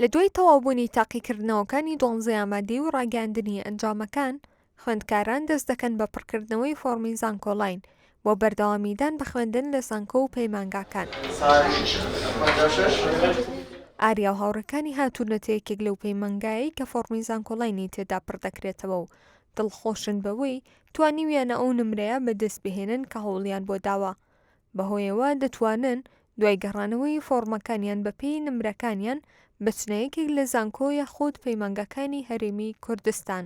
لە دوای تەواوبوونی تاقیکردنەوەکانی دوانزەی ئامادەیی و ڕاگەیاندنی ئەنجامەکان، خوێندکاران دەست دەکەن بە پڕکردنەوەی فۆڕمی زانکۆلاین بۆ بەردەوامیدان بە خوێندن لە زانکۆ و پەیمانگاکان. ئاریا و هاوڕێکانی هاتوونەتە یەکێک لەو پەیمانگایەی کە فۆڕمی زانکۆلاینی تێدا پڕدەکرێتەوە و دڵخۆشن بەوەی توانیویانە ئەو نمرەیە بەدەست بهێنن کە هەوڵیان بۆ داوە، بەهۆیەوە دەتوانن دوای گەڕانەوەی فۆڕمەکانیان بەپێی نمرەکانیان بچنە یەکێک لە زانکۆ یاخود پەیمانگاکانی هەرێمی کوردستان.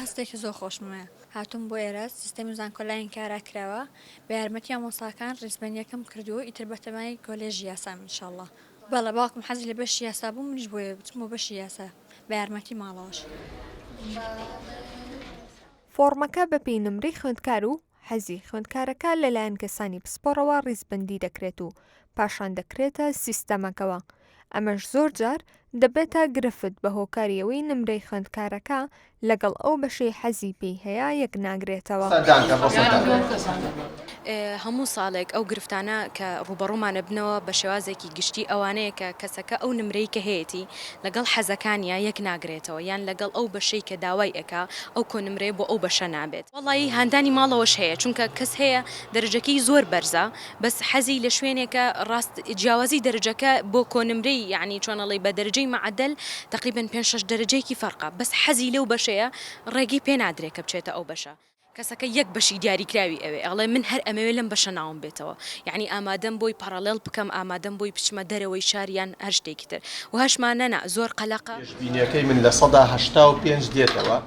هەستێکی زۆر خۆشم هەیە هاتووم بۆ ئێرە سیستەمی زانکۆلاین کارا کراوە بە یارمەتی مامۆستاکان ڕیزبەندیەکەم کردووە ئیتر بەتەمای کۆلێژی یاسام ان شاءاللە. بەڵێ باوکم حەزی لە بەشی یاسا بوو منیش بۆیە بچم بۆ بەشی یاسا بە یارمەتی ماڵەوەش. فۆڕمەکە بەپێی نمرەی خوێندکار و حەزی خوێندکارەکە لەلایەن کەسانی پسپۆڕەوە ڕیزبەندی دەکرێت و پاشان دەکرێتە سیستەمەکەوە، ئەمەش زۆرجار دەبێتە گرفت بە هۆکاری ئەوەی نمرەی خوێندکارەکە لەگەڵ ئەو بەشەی حەزی پێی هەیە یەکناگرێتەوە. هەموو ساڵێک ئەو گرفتانە کە ڕووبەڕوومان ئەبنەوە بە شێوازێکی گشتی ئەوانەیە کە کەسەکە ئەو نمرەی کە هەیەتی لەگەڵ حەزەکانیا یەک ناگرێتەوە یان لەگەڵ ئەو بەشەی کە داوای ئەکا ئەو کۆنمرەیە بۆ ئەو بەشە نابێت. وەڵایی هاندانی ماڵەوەش هەیە چونکە کەس هەیە دەرەجەکەی زۆر بەرزە بەس حەزی لە شوێنێکە ڕاست جیاوازی دەرەجەکە بۆ کۆنمرەی یانی چۆن ئەڵێی بە دەرەجەی مەعەدەل تەقریبەن پێنج شەش دەرەجەیەکی فەرقە بەس حەزی لەو بەشەیە ڕێگەی پێ نادرێ کە بچێتە ئەو بەشە. کەسەکە یەک بەشی دیاریکراوی ئەوێ ئەڵێ من هەر ئەمەوێ لەم بەشە ناوم بێتەوە یەعنی ئامادەم بۆی پەڕەڵێڵ بکەم ئامادەم بۆی بچمە دەرەوەی شار یان هەر شتێکی تر و هەشمانە نا زۆر قەلەقە. پێشبینیەکەی من 85% دێتەوە.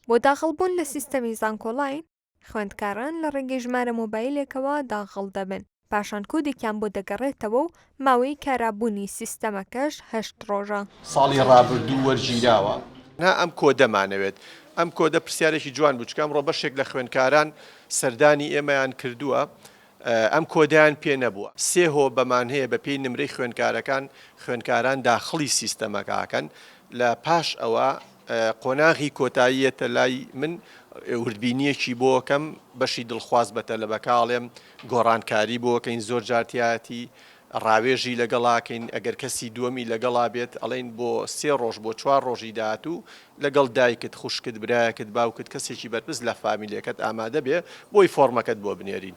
بۆ داخڵبوون لە سیستەمی زانکۆلاین، خوێندکاران لە ڕێگەی ژمارە مۆبایلێکەوە داخڵ دەبن، پاشان کۆدێکیان بۆ دەگەڕێتەوە و ماوەی کارابوونی سیستەمەکەش هەشت ڕۆژە. ساڵی ڕابردوو وەرگیراوە. تەنها ئەم کۆدەمانەوێت. ئەم کۆدە پرسیارێکی جوان بوو، چونکە ئەمڕۆ بەشێک لە خوێندکاران سەردانی ئێمەیان کردووە، ئەم کۆدەیان پێ نەبووە. سێ هۆ بەمان هەیە بەپێی نمرەی خوێندکارەکان خوێندکاران داخڵی سیستەمەکە ئەکەن، لە پاش ئەوە قۆناغی کۆتایی یەتە لای من وردبینیەکی بۆ ئەکەم بەشی دڵخواز بە تەلەبەکە ئەڵێم گۆڕانکاری بۆ ئەکەین زۆر جار تیایەتی ڕاوێژی لەگەڵا کەین ئەگەر کەسی دووەمی لەگەڵا بێت ئەڵێین بۆ سێ ڕۆژ بۆ چوار ڕۆژی داهاتوو لەگەڵ دایکت خوشکت برایەکت باوکت کەسێکی بەرپرس لە فامیلەکەت ئامادە بێ بۆی فۆڕمەکەت بۆ بنێرین.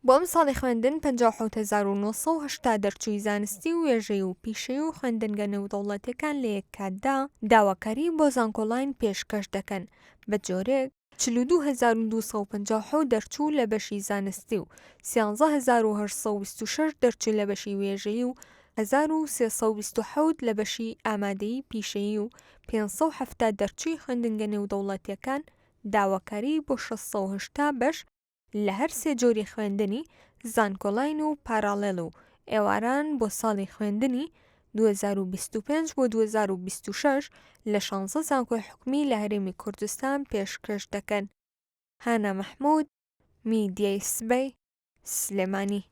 بۆ ئەمساڵی خوێندن 57980 دەرچووی زانستی و وێژەیی و پیشەیی و خوێندنگە نێودەوڵەتیەکان لە یەک کاتدا داواکاری بۆ زانکۆلاین پێشکەش دەکەن بە جۆرێک 42257 دەرچوو لە بەشی زانستی و 13826 دەرچوو لە بەشی وێژەیی و 1327 لە بەشی ئامادەیی پیشەیی و 570 دەرچووی خوێندنگە نێودەوڵەتیەکان داواکاری بۆ 680 بەش لە هەر سێ جۆری خوێندنی زانکۆلاین و پاراڵێڵ و ئێواران بۆ ساڵی خوێندنی 2025 بۆ 2026 لە شانزە زانکۆی حکومی لە هەرێمی کوردستان پێشکەش دەکەن. هانا مەحمود، میدیای سبەی، سلێمانی.